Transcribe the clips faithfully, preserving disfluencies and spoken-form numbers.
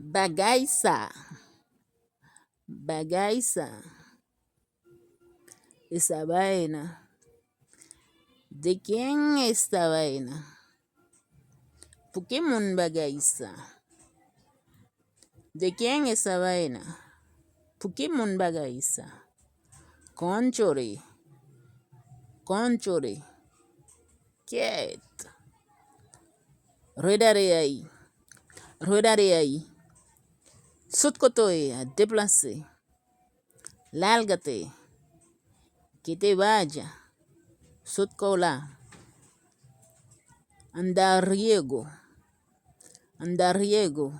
Bagay sa. Bagay sa. Esa vaina. ¿De quién esta vaina? Pou ki moun bagay sa? ¿De quién esa vaina? Pou ki moun bagay sa? Konchore. Konchore. Kyèt. Redare ayi. Redare ayi. Sot kote w ye a, deplase. Lagate. Kite badja. Sot kò w la. Andariego. Andariego.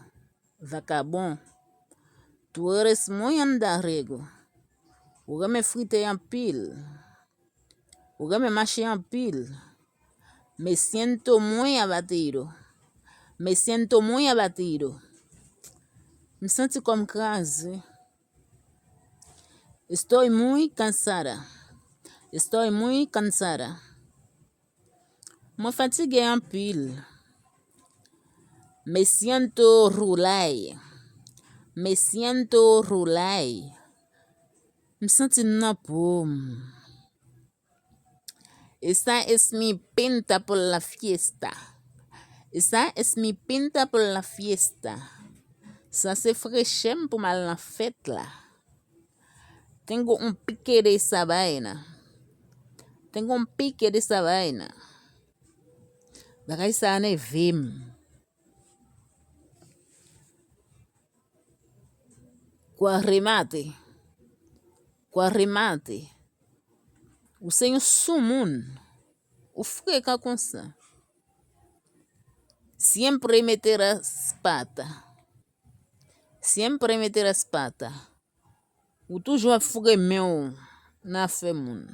Vakabon. Tú eres muy andariego. Ou renmen frite anpil. Ou renmen mache anpil. Me siento muy abatido. Me siento muy abatido. M santi kò m kraze. Estoy muy cansada. Estoy muy cansada. Mwen fatige anpil. Me siento rulay. Me siento rulay. M santi m nan po m. Esa es mi pinta por la fiesta. Esa es mi pinta por la fiesta. Sa se frechè m pou m al nan fèt la. Tengo un pique de esa vaina. Tengo un pique de esa vaina. Bagay sa a nève m. Kwa remate. Kwa remate. Ou se yon soumoun. Ou frekan konsa. Siempre meterás pata. Siempre meterás pata. Ou toujou ap foure men w nan afè moun.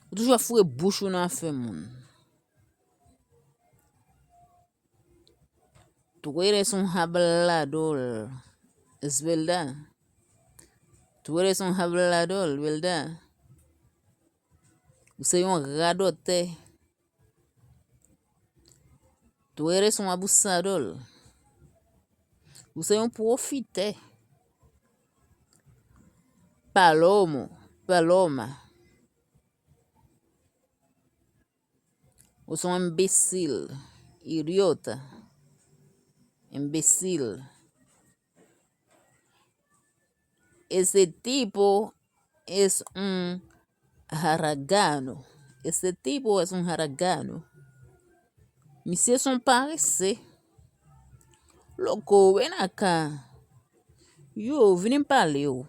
Ou toujou ap foure bouch ou nan afè moun. Tú eres un hablador. Es verdad. Tú eres un hablador, ¿verdad? Ou se yon radòtè. Tú eres un abusador. Ou se yon pwofitè. Palomo, paloma. Ou se yon enbesil, idiota, enbesil. Ese tipo es un haragano. Ese tipo es un haragano. Misye se yon parese. Loko, ven aka. Yo, vini m pale w.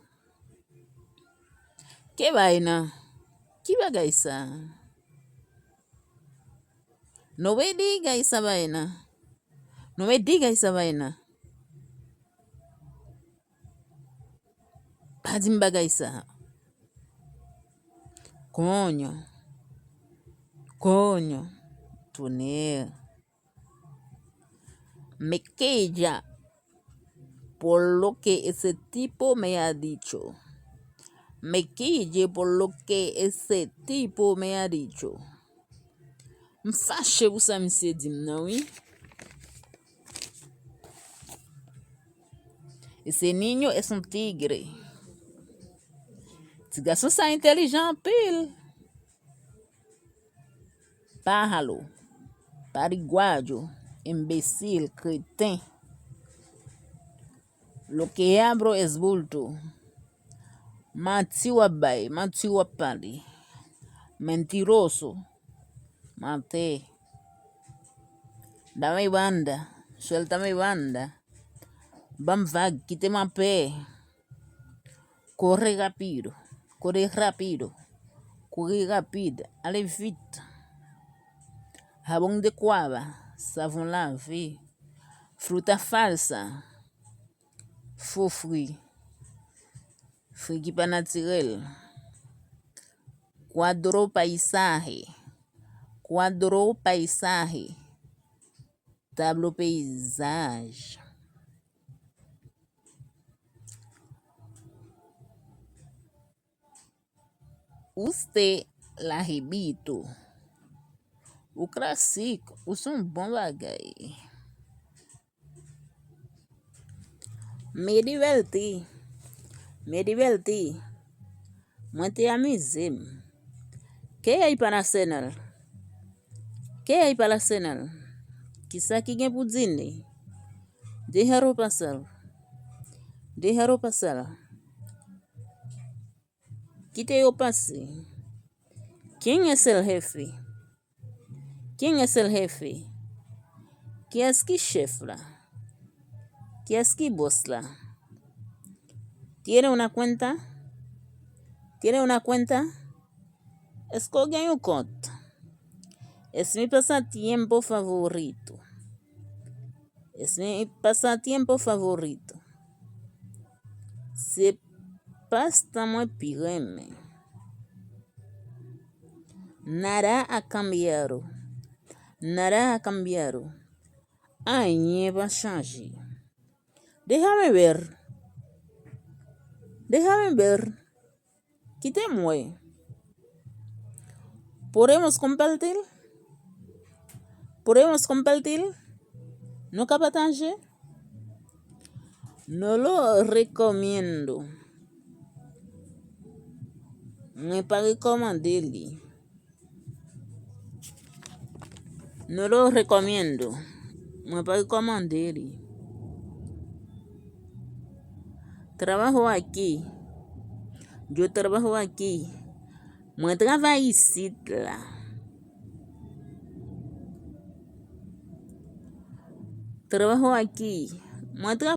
Ke bay nan? Ki bagay sa? No me diga esa vaina. No me diga esa vaina. Pa di m bagay sa. Coño. Coño. Tonnerre. Me quilla por lo que ese tipo me ha dicho. Me quilla por lo que ese tipo me ha dicho. M fache pou sa misye di m nan, wi. Ese niño es un tigre. Ti gason sa entèlijan anpil. Pájaro, pariguayo, enbesil, kreten. Lo que hablo es bulto. Manti w ap bay, manti w ap pale. Mentiroso, mantè. Dame banda, suéltame banda. Ban m vag, kite m anpè. Corre rápido, corre rápido. Kouri rapid, ale vit. Jabón de cuava, savon lave. Fruta falsa, fo fwi. Fwi ki pa natirèl. Cuadro paisaje, cuadro paisaje. Tablo peyizaj. Usted la jebito. Ou klasik, ou se yon bon bagay. Me divèti. Me divèti. Mwen te amize m. Kiyès pa nan Senal? Kiyès pa nan Senal? Kisa ki gen pou dine? Deja lo pasal. Deja lo pasal. Kite yo pase. Quién es el jefe? ¿Quién es el jefe? Kiyès ki chèf la? Kiyès ki bòs la? ¿Tiene una cuenta? ¿Tiene una cuenta? Èske w gen yon kont? Es mi pasatiempo favorito. Es mi pasatiempo favorito. Se pastan mwen pi renmen. Nada ha cambiado. Nada ha cambiado. Anyen pa chanje. Déjame ver. Déjame ver. Kite m wè. Podemos compartir? Podemos compartir? Nou ka pataje? No lo recomiendo. Mwen pa rekòmande li. No lo recomiendo. Mwen pa rekòmande li. Trabajo aquí. Yo trabajo aquí. Mwen travay isit la. Trabajo aquí. Mwen travay